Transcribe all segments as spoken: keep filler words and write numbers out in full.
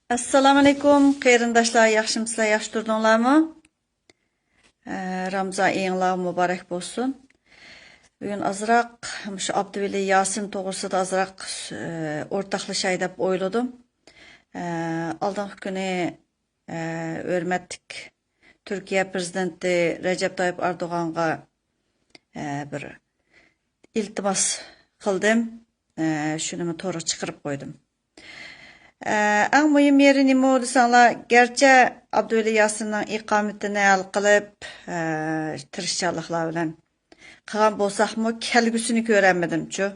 ئەسسالامۇئەلەيكۇم، قېرىنداشلار، ياخشىمۇسىلەر، ياخشى تۇردۇڭلارمۇ؟ ئە، رامزان ئېيىڭلار مۇبارەك بولسۇن. بۈگۈن ئازراق مۇشۇ ئابدۇۋەلى ياسىن توغرىسىدا ئازراق، ئە، ئورتاقلىشاي دەپ ئويلىدىم. ئە، ئالدىنقى كۈنى، ئە، ھۆرمەتلىك تۈركىيە پىرېزىدېنتى رەجەپ تايىپ ئەردوغانغا، ئە، بىر ئىلتىماس قىلدىم. ئە، شۇنىمۇ تورغا چىقىرىپ قويدۇم. ئە، ئەڭ مۇھىم يېرى نېمە دېسەڭلار، گەرچە ئابدۇۋەلى ياسىننىڭ ئىقامىتىنى ھەل قىلىپ، ئە، تىرىشچانلىقلار بىلەن قىلغان بولساقمۇ، كەلگۈسىنى كۆرەلمىدىمچۇ.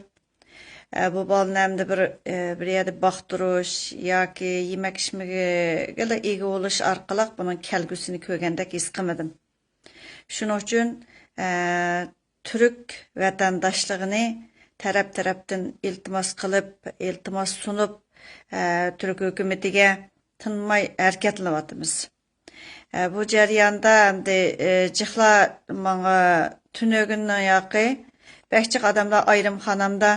ئە، بۇ بالىنى ئەمدى بىر، ئە، بىر يەردە باقتۇرۇش ياكى يېمەك ئىچمىكىگىلا ئىگە بولۇش ئارقىلىق بۇنىڭ كەلگۈسىنى كۆرگەندەك ھېس قىلمىدىم. شۇنىڭ ئۈچۈن، ئە، تۈرك ۋەتەنداشلىقىنى تەرەپ-تەرەپتىن ئىلتىماس قىلىپ، ئىلتىماس سۇنۇپ، ئە، تۈرك ھۆكۈمىتىگە تىنماي ھەرىكەتلىنىۋاتىمىز. ئە، بۇ جەرياندا ئەمدى، ئە، جىقلار ماڭا تۈنۈگۈننىڭ ياقى بەك جىق ئادەملەر ئايرىمخانامدا،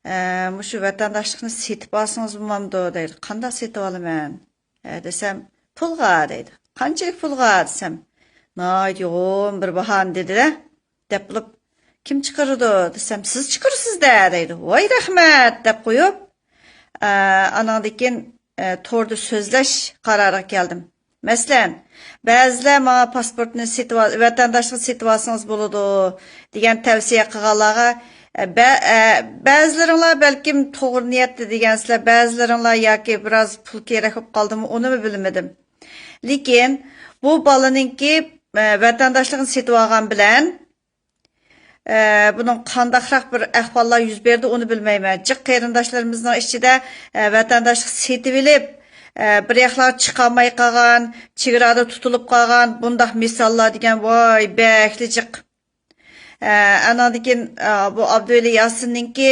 ئە، مۇشۇ ۋەتەنداشلىقنى سېتىپ ئالسىڭىز بولمامدۇ دەيدۇ. قانداق سېتىپ ئالىمەن؟ ئە، دېسەم، پۇلغا دەيدۇ. قانچىلىك پۇلغا دېسەم، ناھايىتى يوغان بىر باھانى دېدى-دە. دەپ بولۇپ، كىم چىقىرىدۇ دېسەم، سىز چىقىرىسىز-دە دەيدۇ. ۋاي رەھمەت دەپ قويۇپ، ئە، ئاناندىن كېيىن، ئە، توردا سۆزلەش قارارىغا كەلدىم. مەسىلەن، بەزىلەر ماڭا پاسپورتنى سېتىۋال-، ۋەتەنداشلىقنى سېتىۋالسىڭىز بولىدۇ دېگەن تەۋسىيە قىلغانلارغا، ئە، بە-، ئە، بەزىلىرىڭلار بەلكىم توغرا نىيەتتە دېگەنسىلەر، بەزىلىرىڭلار ياكى بىراز پۇل كېرەك بولۇپ قالدىمۇ، ئۇنىمۇ بىلمىدىم. لېكىن بۇ بالىنىڭكى، ئە، ۋەتەنداشلىقىنى سېتىۋالغان بىلەن، ئە، بۇنىڭ قانداقراق بىر ئەھۋاللار يۈز بەردى، ئۇنى بىلمەيمەن. جىق قېرىنداشلىرىمىزنىڭ ئىچىدە، ئە، ۋەتەنداشلىق سېتىۋېلىپ، ئە، بىر ياقلارغا چىقالماي قالغان، چېگرادا تۇتۇلۇپ قالغان بۇنداق مىساللار دېگەن، ۋاي، بەكلا جىق. ئە، ئاناندىن كېيىن، ئە، بۇ ئابدۇۋەلى ياسىننىڭكى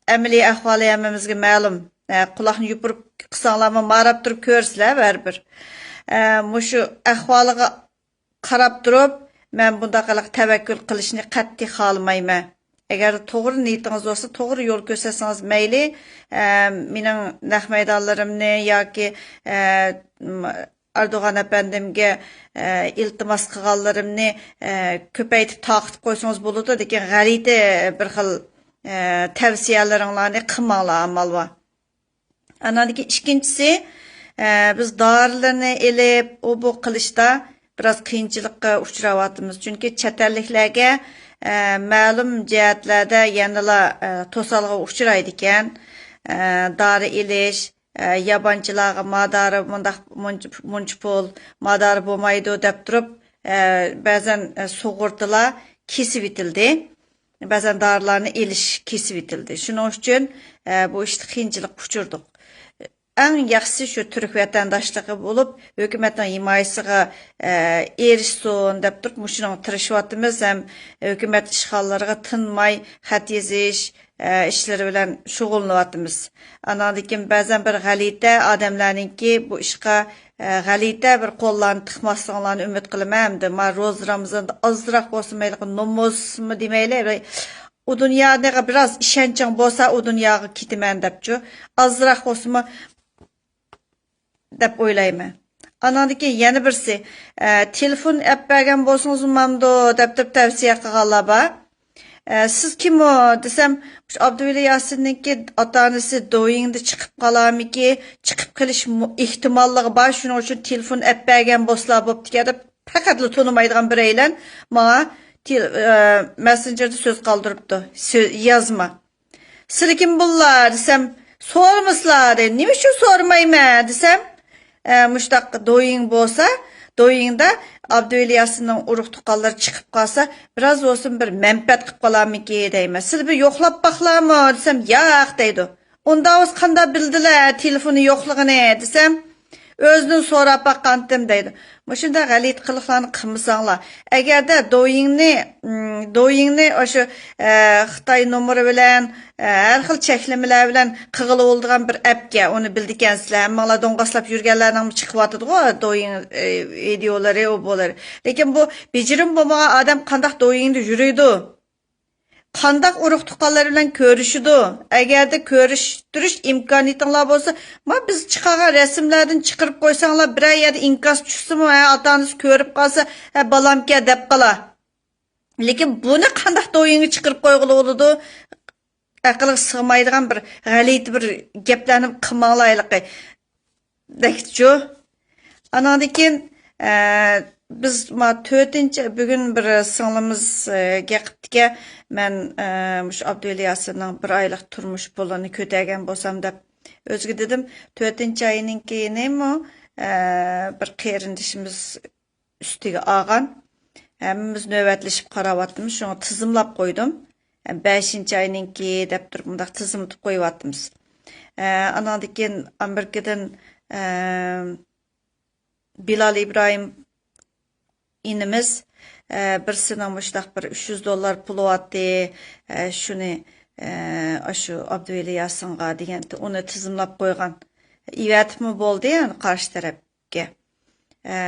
ئەمەلىي ئەھۋالى ھەممىمىزگە مەلۇم. ئە، قۇلاقنى يوپۇرۇپ قىلساڭلارمۇ ماراپ تۇرۇپ كۆرىسىلەر بەرىبىر. ئە، مۇشۇ ئەھۋالىغا قاراپ تۇرۇپ، مەن بۇنداق قىلىق تەۋەككۈل قىلىشنى قەتئىي خالىمايمەن. ئەگەر توغرا نىيىتىڭىز بولسا، توغرا يول كۆرسەتسىڭىز مەيلى، ئە، مېنىڭ نەق مەيدانلىرىمنى ياكى، ئە، م-، ئەردوغان ئەپەندىمگە، ئە، ئىلتىماس قىلغانلىرىمنى، ئە، كۆپەيتىپ تارقىتىپ قويسىڭىز بولىدۇ، لېكىن غەلىتە بىر خىل، ئە، تەۋسىيەلىرىڭلارنى قىلماڭلار، ئامال بار. ئاناندىكى ئىككىنچىسى، ئە، بىز دارىلەرنى ئېلىپ، ئۇ بۇ قىلىشتا بىراز قىيىنچىلىققا ئۇچراۋاتىمىز. چۈنكى چەت ئەللىكلەرگە، ئە، مەلۇم جەھەتلەردە يەنىلا، ئە، توسالغۇ ئۇچرايدىكەن. ئە، دارى ئېلىش، ئە، يابانچىلارغا مادارى مۇنداق مۇنچە، مۇنچە پۇل، مادارى بولمايدۇ دەپ تۇرۇپ، ئە، بەزەن، ئە، سۇغۇرتىلار كېسىۋېتىلدى. بەزەن دارىلارنى ئېلىش كېسىۋېتىلدى. شۇنىڭ ئۈچۈن، ئە، بۇ ئىشتا قىيىنچىلىققا ئۇچرىدۇق. ئەڭ ياخشىسى شۇ تۈرك ۋەتەنداشلىقى بولۇپ، ھۆكۈمەتنىڭ ھىمايىسىغا، ئە، ئېرىشسۇن دەپ تۇرۇپ، مۇشۇنىڭغا تىرىشىۋاتىمىز ھەم ھۆكۈمەت ئىشخانىلىرىغا تىنماي خەت يېزىش، ئە، ئىشلىرى بىلەن شۇغۇللىنىۋاتىمىز. ئاناندىن كېيىن بەزەن بىر غەلىتە ئادەملەرنىڭكى بۇ ئىشقا، ئە، غەلىتە بىر قوللارنى تىقماسلىقىڭلارنى ئۈمىد قىلىمەن. ئەمدى ما روزا رامىزاندا ئازراق بولسىمۇ ھېلىقى نومۇسمۇ دېمەيلى، ئۇ دۇنياغا بىراز ئىشەنچىڭ بولسا، ئۇ دۇنياغا كېتىمەن دەپچۇ، ئازراق بولسىمۇ دەپ ئويلايمەن. ئاناندىن كېيىن يەنە بىرسى، ئە، تېلېفون ئەپ بەرگەن بولسىڭىز بولمامدۇ دەپ تۇرۇپ تەۋسىيە قىلغانلار بار. ئە، سىز كىم ئۇ دېسەم، مۇشۇ ئابدۇۋەلى ياسىننىڭكى ئاتا-ئانىسى دويىڭدا چىقىپ قالارمىكى، چىقىپ قېلىش مۇ-، ئېھتىماللىقى بار، شۇنىڭ ئۈچۈن تېلېفون ئەپ بەرگەن بولسىلا بوپتىكەن دەپ پەقەتلا تونۇمايدىغان بىرەيلەن ماڭا تېل-، ئە، مەسسېنجېردا سۆز قالدۇرۇپتۇ. سۆ-، يازما. سىلى كىم بوللا دېسەم، سورىمىسىلا دەيدۇ. نېمە ئۈچۈن سورىمايمەن دېسەم، ئە، مۇشۇنداق دويىڭ بولسا، دويىڭدا ئابدۇۋەلى ياسىننىڭ ئۇرۇق تۇغقانلىرى چىقىپ قالسا، بىراز بولسۇن بىر مەنپەئەت قىلىپ قالارمىكى دەيمەن. سىلى بىر يوقلاپ باقلامۇ دېسەم، ياق دەيدۇ. ئۇنداق بولسا قانداق بىلدىلە تېلېفونى يوقلۇقىنى دېسەم، ئۆزىدىن سوراپ باققانتىم دەيدۇ. مۇشۇنداق غەلىتە قىلىقلارنى قىلمىساڭلار. ئەگەردە دويىڭنى، ئىم، دويىڭنى ئاشۇ، ئە، خىتاي نومۇرى بىلەن، ئە، ھەر خىل چەكلىمىلەر بىلەن قىلغىلى بولىدىغان بىر ئەپكەن، ئۇنى بىلىدىكەنسىلەر. ھەممىڭلار دوڭغاسلاپ يۈرگەنلەرنىڭمۇ چىقىۋاتىدىغۇ دويىڭ، ئە، ۋىدېئولىرى، ئۇ بۇلىرى. لېكىن بۇ بېجىرىم بولمىغان ئادەم قانداق دويىڭدا يۈرىدۇ؟ قانداق ئۇرۇق-تۇغقانلىرى بىلەن كۆرۈشىدۇ؟ ئەگەردە كۆرۈشتۈرۈش ئىمكانىيىتىڭلار بولسا، ما بىز چىقارغان رەسىملەردىن چىقىرىپ قويساڭلار، بىرەر يەردە ئىنكاس چۈشسىمۇ، ھە، ئاتا-ئانىسى كۆرۈپ قالسا، ھە، بالامكەن دەپ قالا. لېكىن بۇنى قانداق دويىڭغا چىقىرىپ قويغىلى بولىدۇ؟ ئەقىلگە سىغمايدىغان بىر غەلىتە بىر گەپلەرنى قىلماڭلار ھېلىقى دەكچۇ. ئاناندىن كېيىن، ئە، بىز ما تۆتىنچى، بۈگۈن بىر سىڭلىمىز، ئە، گەپ قىپتىكەن، مەن، ئە، مۇشۇ ئابدۇۋەلى ياسىننىڭ بىر ئايلىق تۇرمۇش پۇلىنى كۆتەرگەن بولسام دەپ ئۆزىگە دېدىم. تۆتىنچى ئاينىڭكىنىمۇ، ئە، بىر قېرىندىشىمىز ئۈستىگە ئالغان. ھەممىمىز نۆۋەتلىشىپ قاراۋاتىمىز، شۇڭا تىزىملاپ قويدۇم. بەشىنچى ئاينىڭكى دەپ تۇرۇپ مۇنداق تىزىملىتىپ قويۇۋاتىمىز. ئە، ئاناندىن كېيىن ئامېرىكىدىن، ئە، بىلال ئىبراھىم ئىنىمىز، ئە، بىرسىنىڭ مۇشۇنداق بىر ئۈچ يۈز دوللار پۇلى بارتى، ئە، شۇنى، ئە، ئاشۇ ئابدۇۋەلى ياسىنغا دېگەن، ئۇنى تىزىملاپ قويغان. ئېۋەتىپمۇ بولدى، يەنى قارشى تەرەپكە. ئە،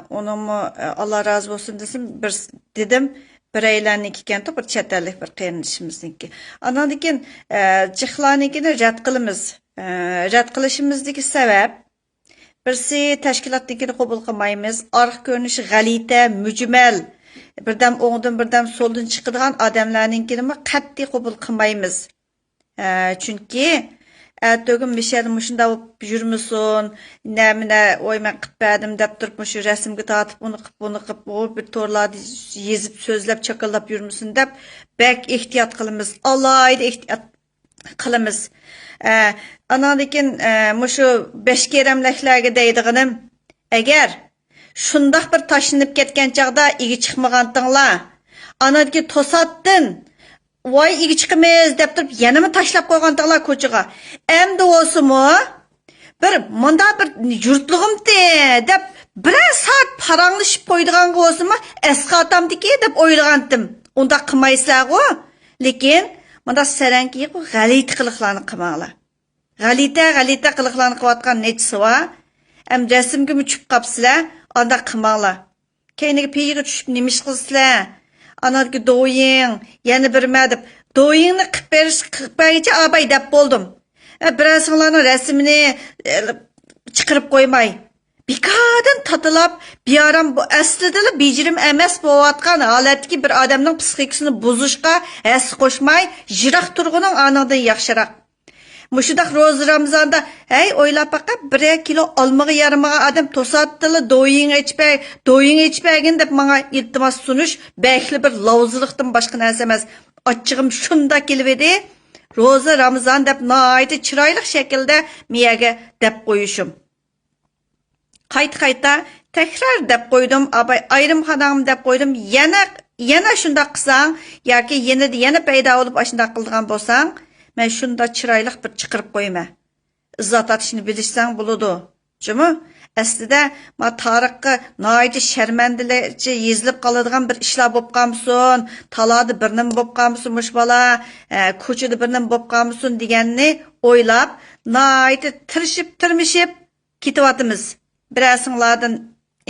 ئۇنىڭمۇ، ئە، ئاللا رازى بولسۇن دېسىم، بىر، دېدىم، بىرەيلەننىڭكى ئىكەنتۇق، بىر چەت ئەللىك بىر قېرىندىشىمىزنىڭكى. ئاناندىن كېيىن، ئە، جىقلارنىڭكىنى رەت قىلىمىز. ئە، رەت قىلىشىمىزدىكى سەۋەب، بىرسى تەشكىلاتنىڭكىنى قوبۇل قىلمايمىز، ئارقا كۆرۈنۈشى غەلىتە، مۈجمەل، بىردەم ئوڭدىن، بىردەم سولدىن چىقىدىغان ئادەملەرنىڭكىنىمۇ قەتئىي قوبۇل قىلمايمىز. ئە، چۈنكى ئەتىگۈن مۇشۇ يەردە مۇشۇنداق بولۇپ يۈرمىسۇن، نەمە نە، ۋاي، مەن قىلىپ بەردىم دەپ تۇرۇپ، مۇشۇ رەسىمگە تارتىپ، ئۇنى قىلىپ، بۇنى قىلىپ، ئۇ بىر تورلاردا يېزىپ، سۆزلەپ، چاكىلداپ يۈرمىسۇن دەپ بەك ئېھتىيات قىلىمىز. ئالاھىدە ئېھتىيات قىلىمىز. ئە، ئاناندىن كېيىن، ئە، مۇشۇ بەشكېرەملەكلەرگە دەيدىغىنىم، ئەگەر شۇنداق بىر تاشلىنىپ كەتكەن چاغدا ئىگە چىقمىغانتىڭلار، ئاناندىن كېيىن توساتتىن، ۋاي، ئىگە چىقىمىز دەپ تۇرۇپ، يەنىمۇ تاشلاپ قويغانتىڭلار كوچىغا. ئەمدى بولسىمۇ، بىر مۇنداق بىر يۇرتلۇغۇمتى دەپ، بىرەر سائەت پاراڭلىشىپ قويىدىغانغا بولسىمۇ، ئەسقاتامدىكى دەپ ئويلىغانتىم. ئۇنداق قىلمايسىلەرغۇ. لېكىن مۇنداق سەرەڭگە غەلىتە قىلىقلارنى قىلماڭلار. غەلىتە، غەلىتە قىلىقلارنى قىلىۋاتقان نەچچىسى بار. ئەمدى رەسىمگىمۇ چۈشۈپ قاپسىلەر، ئانداق قىلماڭلار. كەينىگە پېيىگە چۈشۈپ نېمە ئىش قىلىسىلەر؟ ئاناندىكى دويىڭ، يەنە بىرمە دەپ، دويىڭنى قىلىپ بېرىش، قىلىپ بەرگىچە ئاباي دەپ بولدۇم. ئە، بىرەرسىڭلارنىڭ رەسىمىنى، ئە، چىقىرىپ قويماي. بىكاردىن تاتىلاپ، بىئارام، بۇ ئەسلىدىلا بېجىرىم ئەمەس بولۇۋاتقان ھالەتتىكى بىر ئادەمنىڭ پسىخىكىسىنى بۇزۇشقا ھەسسە قوشماي، يىراق تۇرغىنىڭ ئانىڭدىن ياخشىراق. مۇشۇنداق روزا رامىزاندا، ھەي، ئويلاپ باقە، بىرەر كىلو ئالمىغا يارىمىغان ئادەم توساتتىلا دويىڭ ئېچىپ بەر، دويىڭ ئېچىپ بەرگىن دەپ ماڭا ئىلتىماس سۇنۇش بەكلا بىر لاۋزىلىقتىن باشقا نەرسە ئەمەس. ئاچچىقىم شۇنداق كېلىۋىدى، روزا رامىزان دەپ ناھايىتى چىرايلىق شەكىلدە مېيەگە دەپ قويۇشۇم. قايتا-قايتا تەكرار دەپ قويدۇم، ئاباي، ئايرىم خاناڭمۇ دەپ قويدۇم، يەنە، يەنە شۇنداق قىلساڭ ياكى يېنىدا يەنە پەيدا بولۇپ ئاشۇنداق قىلىدىغان بولساڭ، مەن شۇنداق چىرايلىق بىر چىقىرىپ قويىمەن. ئىززەت تارتىشنى بىلىشسەڭ بولىدۇ. جۇمۇ، ئەسلىدە، ما تارىخقا ناھايىتى شەرمەندىلىكچە يېزىلىپ قالىدىغان بىر ئىشلار بولۇپ قالمىسۇن، تالادا بىر نېمە بولۇپ قالمىسۇن مۇشۇ بالا، ئە، كوچىدا بىر نېمە بولۇپ قالمىسۇن دېگەننى ئويلاپ، ناھايىتى تىرىشىپ، تىرمىشىپ، كېتىۋاتىمىز. بىرەرسىڭلاردىن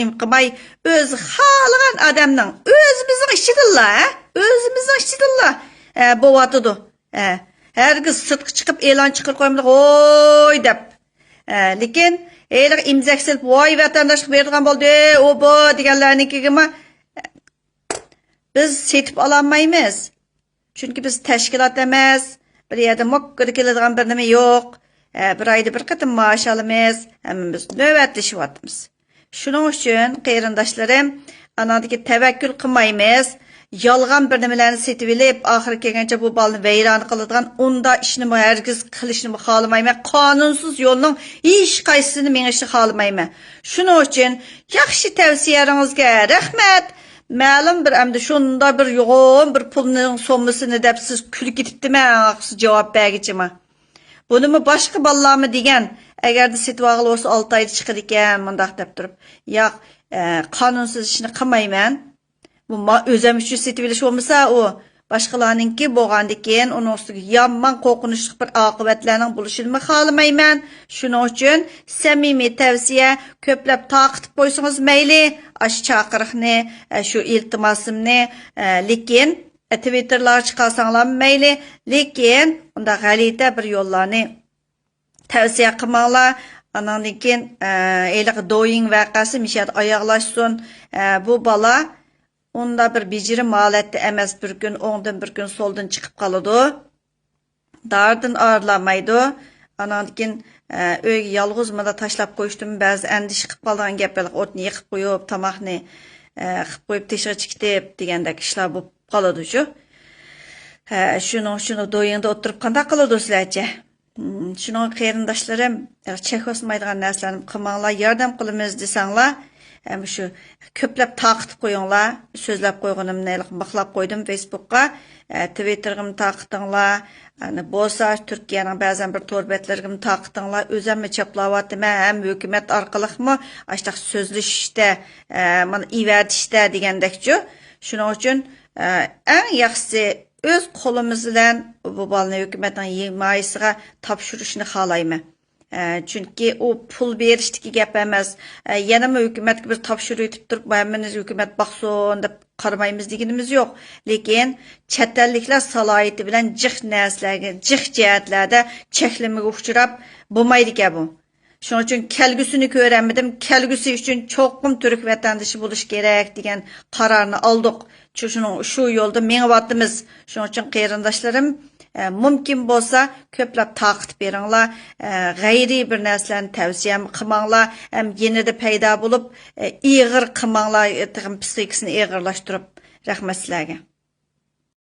ئىم قىلماي، ئۆزى خالىغان ئادەمنىڭ، ئۆزىمىزنىڭ ئىچىدىنلا، ھە؟ ئۆزىمىزنىڭ ئىچىدىنلا، ھە، بوۋاتىدۇ. ھە، ھەرگىز سىرتقا چىقىپ ئېلان چىقىرىپ قويمىدۇق، ھوي دەپ. ھە، لېكىن ھېلىقى ئىمزەك سېلىپ، ۋاي ۋەتەنداشلىق بېرىدىغان بولدى، ئۇ بۇ دېگەنلەرنىڭكىگىمۇ بىز سېتىپ ئالالمايمىز. چۈنكى بىز تەشكىلات ئەمەس، بىر يەردە موككىدا كېلىدىغان بىر نېمە يوق. ھە، بىر ئايدا بىر قېتىم مائاش ئالىمىز، ھەممىمىز نۆۋەتلىشىۋاتىمىز. شۇنىڭ ئۈچۈن، قېرىنداشلىرىم، ئاناندىكى تەۋەككۈل قىلمايمىز. يالغان بىر نېمىلەرنى سېتىۋېلىپ، ئاخىرى كەلگەنچە بۇ بالىنى ۋەيران قىلىدىغان ئۇنداق ئىشنىمۇ ھەرگىز قىلىشنىمۇ خالىمايمەن. قانۇنسىز يولنىڭ ھېچقايسىسىنى مېڭىشنى خالىمايمەن. شۇنىڭ ئۈچۈن ياخشى تەۋسىيەلىرىڭىزگە رەھمەت. مەلۇم بىر، ئەمدى شۇنداق بىر يوغان بىر پۇلنىڭ سوممىسىنى دەپ سىز كۈلۈپ كېتىپتىمەن، ئاخىرسى جاۋاب بەرگىچىما. بۇنىمۇ باشقا بالىلارمۇ دېگەن، ئەگەردە سېتىۋالغىلى بولسا ئالتە ئايدا چىقىدىكەن، مۇنداق دەپ تۇرۇپ. ياق، ئە، قانۇنسىز ئىشنى قىلمايمەن. بۇ ما-، ئۆزۈم ئۈچۈن سېتىۋېلىش بولمىسا، ئۇ باشقىلارنىڭكى بولغاندىكىن، ئۇنىڭ ئۈستىگە يامان قورقۇنچلۇق بىر ئاقىۋەتلەرنىڭ بولۇشىنىمۇ خالىمايمەن. شۇنىڭ ئۈچۈن سەمىمىي تەۋسىيە، كۆپلەپ تارقىتىپ قويسىڭىز مەيلى، ئاشۇ چاقىرىقنى، ئە، شۇ ئىلتىماسىمنى، ئە، لېكىن، تىۋىتتېرلارغا چىقارساڭلارمۇ مەيلى، لېكىن ئۇنداق غەلىتە بىر يوللارنى تەۋسىيە قىلماڭلار. ئاناندىن كېيىن، ئە، ھېلىقى دويىڭ ۋەقەسى مۇشۇ يەردە ئاياغلاشسۇن. ئە، بۇ بالا ئۇنداق بىر بېجىرىم ھالەتتە ئەمەس، بىر كۈن ئوڭدىن، بىر كۈن سولدىن چىقىپ قالىدۇ. دارىدىن ئايرىلالمايدۇ. ئاناندىن كېيىن، ئە، ئۆيگە يالغۇز مانا تاشلاپ قويۇشتىمۇ بەزى ئەندىشە قىلىپ قالىدىغان گەپ، ھېلىقى ئوتنى يېقىپ قويۇپ، تاماقنى، ئە، قىلىپ قويۇپ، تېشىغا چىقىتىپ دېگەندەك ئىشلار بولۇپ قالىدۇ شۇ. ھە، شۇنىڭ، شۇنىڭ دويىڭدا ئولتۇرۇپ قانداق قىلىدۇ سىلەرچە؟ مم، شۇنىڭغا قېرىنداشلىرىم، چەك باسمايدىغان نەرسىلەرنى قىلماڭلار، ياردەم قىلىمىز دېسەڭلار، ھەم شۇ كۆپلەپ تارقىتىپ قويۇڭلار. سۆزلەپ قويغىنىمنى ھېلىقى مىخلاپ قويدۇم فېيسبۇكقا. ئە، تىۋىتتېرغىمۇ تارقىتىڭلار. ئەنە بولسا تۈركىيەنىڭ بەزەن بىر تور بەتلىرىگىمۇ تارقىتىڭلار. ئۆزەممۇ چاپلاۋاتىمەن، ھەم ھۆكۈمەت ئارقىلىقمۇ ئاشتاق سۆزلىشىشتە، ئە، مانا ئىۋەدىشتە دېگەندەكچۇ. شۇنىڭ ئۈچۈن، ئە، ئەڭ ياخشىسى ئۆز قولىمىز بىلەن بۇ بالىنى ھۆكۈمەتنىڭ ھىمايىسىغا تاپشۇرۇشنى خالايمەن. ئە، چۈنكى ئۇ پۇل بېرىشتىكى گەپ ئەمەس. ئە، يەنىمۇ ھۆكۈمەتكە بىر تاپشۇرۇۋېتىپ تۇرۇپ، ھەممىنى ھۆكۈمەت باقسۇن دەپ قارىمايمىز دېگىنىمىز يوق. لېكىن چەت ئەللىكلەر سالاھىيىتى بىلەن جىق نەرسىلەرگە، جىق جەھەتلەردە چەكلىمىگە ئۇچراپ بولمايدىكەن بۇ. شۇنىڭ ئۈچۈن كەلگۈسىنى كۆرەلمىدىم. كەلگۈسى ئۈچۈن چوقۇم تۈرك ۋەتەندىشى بولۇش كېرەك دېگەن قارارنى ئالدۇق. شۇ، شۇنىڭ، شۇ يولدا مېڭىۋاتىمىز. شۇنىڭ ئۈچۈن قېرىنداشلىرىم، ئە، مۇمكىن بولسا كۆپلەپ تارقىتىپ بېرىڭلار. ئە، غەيرىي بىر نەرسىلەرنى تەۋسىيەم قىلماڭلار. ھەم يېنىدا پەيدا بولۇپ، ئە، ئېغىر قىلماڭلار، ئە، تېخىمۇ پسىخىكىسىنى ئېغىرلاشتۇرۇپ. رەھمەت سىلەرگە.